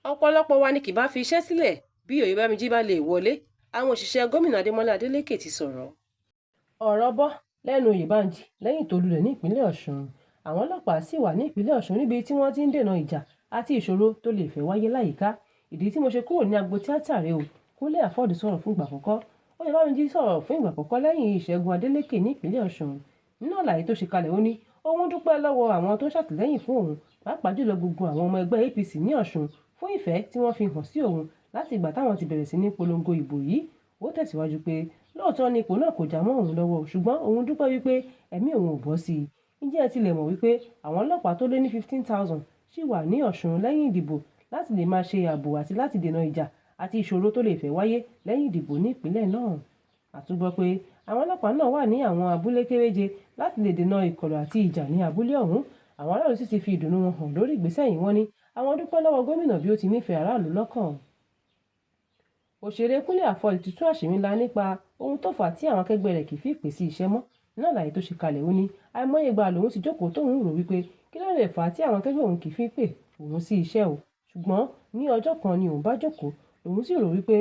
Ọ̀pọ̀lọpọ̀ wa ni kì bá fi iṣẹ́ sílẹ̀ bí Oyèbámijí bá lè wọlé, àwọn òṣìṣẹ́ gómìnà Adémọlá Adeleke ti sọ̀rọ̀. Ọ̀rọ̀ bọ́ lẹ́nu Oyèbánjí lẹ́yìn tó lulẹ̀ ní ìpínlẹ̀ Ọ̀ṣun. Àwọn ọlọ́pàá sì wà ní ìpínlẹ̀ Ọ̀ṣun níbi tí wọ́n ti ń dènà ìjà àti ìṣòro tó lè fẹ́ wáyé láyìíká. Ìdí tí mo ṣe kúrò ní agbo tíátà rèé o, Kúnlé Afọ́ọ̀dù sọ̀rọ̀ fún ìgbà àkọ́kọ́. Oyèbámijí sọ̀rọ̀ fún ìgbà àkọ́kọ́ lẹ́yìn ìṣẹ́gun Adeleke ní ìpínlẹ̀ Ọ̀ṣun. Nínú àlàyé tó ṣe kalẹ̀, ó ní òun dúpẹ́ lọ́wọ́ àwọn tó ń ṣàtìlẹ́yìn fún òun, pàápàá jùlọ gbogbo àwọn ọmọ ẹgbẹ́ APC ní Ọ̀ṣun fún ìfẹ́ tí wọ́n fi hàn sí òun láti ìgbà táwọn ti bẹ̀rẹ̀ sí ní polongo ìbò yìí. Ó tẹ̀síwájú pé lóòótọ́ ni ipò náà kò já mọ́ òun lọ́wọ́, ṣùgbọ́n òun dúpẹ́ wípé ẹ̀mí òun ò bọ́ sí i. Ǹjẹ́ ẹ tilẹ̀ mọ̀ wípé àwọn ọlọ́pàá tó lé ní 15,000 ṣì wà ní Ọ̀ṣun lẹ́yìn ìdìbò láti lè máa ṣe ààbò àti láti dènà ìjà àti ìṣòro tó lè fẹ́ wáyé lẹ́yìn ìdìbò ní ìpínlẹ̀ náà. A tún gbọ́ pé àwọn ọlọ́pàá náà wà ní àwọn abúlé kéréje láti lè dènà ìkọlù àti ìjà ní abúlé ọ̀hún. Àwọn aráàlú sì ti fi ìdùnnú wọn hàn lórí ìgbésẹ̀ yìí, wọ́n ní àwọn dúpẹ́ lọ́wọ́ gómìnà bí ó ti nífẹ̀ẹ́ aráàlú lọ́kàn. Òṣèré Kúnlé Afọ́ọ̀dù ti tú àṣírí ńlá nípa ohun tó fà á tí àwọn akẹgbẹ́ rẹ̀ kì í fi pè sí iṣẹ́ mọ́. Nínú àlàyé tó ṣe kalẹ̀, ó ní àìmọye ìgbà lòun ti jókòó tóun rò wípé kí ló lè fà á tí àwọn akẹgbẹ́ òun kì í fi pè òun sí iṣẹ́ o. Ṣùgbọ́n ní ọjọ́ kan ni òun bá jókòó, lòun sì rò wípé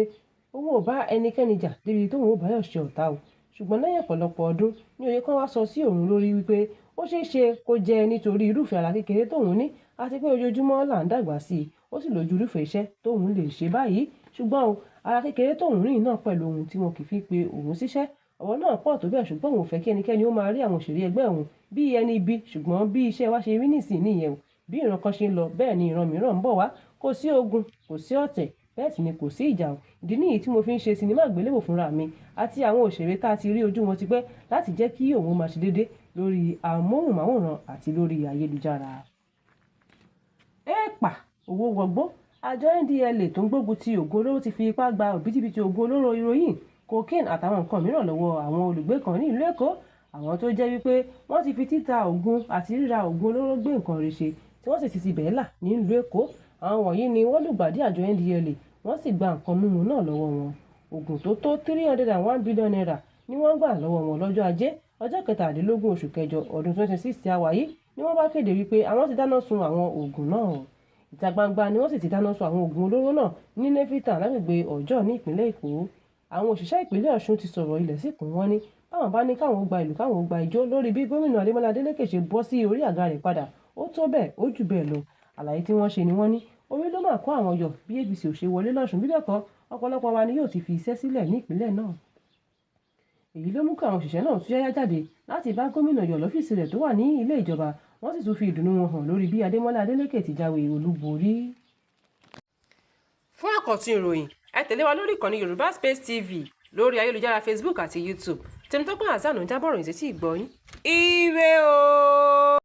òun ò bá ẹnikẹ́ni jà débi tóun ó báyàn ṣe ọ̀tá o. Ṣùgbọ́n lẹ́yìn ọ̀pọ̀lọpọ̀ ọdún ní òye kan wá sọ sí òun lórí wípé ó ṣeé ṣe kó jẹ́ nítorí irúfẹ́ ara kékeré tóun ní àti pé ojoojúmọ́ là ń dàgbà sí i, ó sì lójú irúfẹ́ iṣẹ́ tóun lè ṣe báyìí. Ṣùgbọ́n o, ara kékeré tóun rí náà pẹ̀lú ohun tí wọn kì í fi pe òun síṣẹ́. Ọ̀rọ̀ náà pọ̀ tó bẹ́ẹ̀, ṣùgbọ́n òun ò fẹ́ kí ẹnikẹ́ni ó máa rí àwọn òṣèré ẹgbẹ́ òun bí ẹni ibi, ṣùgbọ́n bí iṣẹ́ wa ṣe rí nísìnyí nìyẹn o. Bí ìran kan ṣe ń lọ bẹ́ẹ̀ ni ìran mìíràn ń bọ̀ wá. Kò sí ogun, kò sí ọ̀tẹ̀, bẹ́ẹ̀ sì ni kò sí ìjà o. Ìdí nìyí tí mo fi ń ṣe sinimá àgbéléwò fúnra mi àti àwọn òṣèré tá a ti rí ojú wọn tipẹ́ láti jẹ́ kí òun máa ṣe déédé lórí amóhùnmáwòrán àti lórí ayélujára. Èèpà owó wọgbó, àjọ NDLEA tó ń gbógun ti òògùn olóró ti fi ipá gba òbítíbitì òògùn olóró heroin, cocaine àtàwọn nǹkan mìíràn lọ́wọ́ àwọn olùgbé kan ní ìlú Èkó. Àwọn tó jẹ́ wípé wọ́n ti fi títa òògùn àti ríra òògùn olóró gbé nǹkan rẹ̀ ṣe tí wọ́n sì ti tibẹ̀ là nílùú Èkó. Àwọn wọ̀nyí ni wọ́n lùgbàdì àjọ NDLEA, wọ́n sì gba nǹkan mímu náà lọ́wọ́ wọn. Òògùn tó tó ₦301 billion ni wọ́n gbà lọ́wọ́ wọn lọ́jọ́ Ajé, ọjọ́ 23 oṣù kẹjọ ọdún 2026 tí a wà yìí ni wọ́n bá kéde wípé àwọn ti dáná sun àwọn òògùn náà. Ìta gbangba ni wọ́n sì ti dáná sun àwọn òògùn olóró náà ní Levita lágbègbè Ọjọ́ ní ìpínlẹ̀ Èkó. Àwọn òṣìṣẹ́ ìpínlẹ̀ Ọ̀ṣun ti sọ̀rọ̀ ilẹ̀ síkùn, wọ́n ní báwọn bá ní káwọn ó gba ìlú káwọn ó gba ijó lórí bí gómìnà Adémọlá Adeleke ṣe bọ́ sí orí àga rẹ̀ padà, ó tó bẹ́ẹ̀, ó jù bẹ́ẹ̀ lọ. Àlàyé tí wọ́n ṣe ni wọ́n ní orí ló máa kó àwọn yọ bí APC ò ṣe wọlé lọ́ṣùn, bí bẹ́ẹ̀ kọ́ ọ̀pọ̀lọpọ̀ wa ni yóò ti fi iṣẹ́ sílẹ̀ ní ìpínlẹ̀ náà. Èyí ló mú kí àwọn òṣìṣẹ́ náà túyáyá jáde láti bá gómìnà yọ̀ lọ́fíìsì rẹ̀ tó wà ní ilé ìjọba, wọ́n sì tún fi ìdùnnú wọn hàn lórí bí Adémọlá Adeleke ti jáwé olúborí. Fún àkọ́tún ìròyìn, ẹ tẹ̀lé wa lórí ìkànnì Yorùbá Space TV lórí ayélujára Facebook àti YouTube. Tèmítọ́pẹ́ Hasan ń jábọ̀ ròyìn sétí ìgbọ́ yín. Ire o!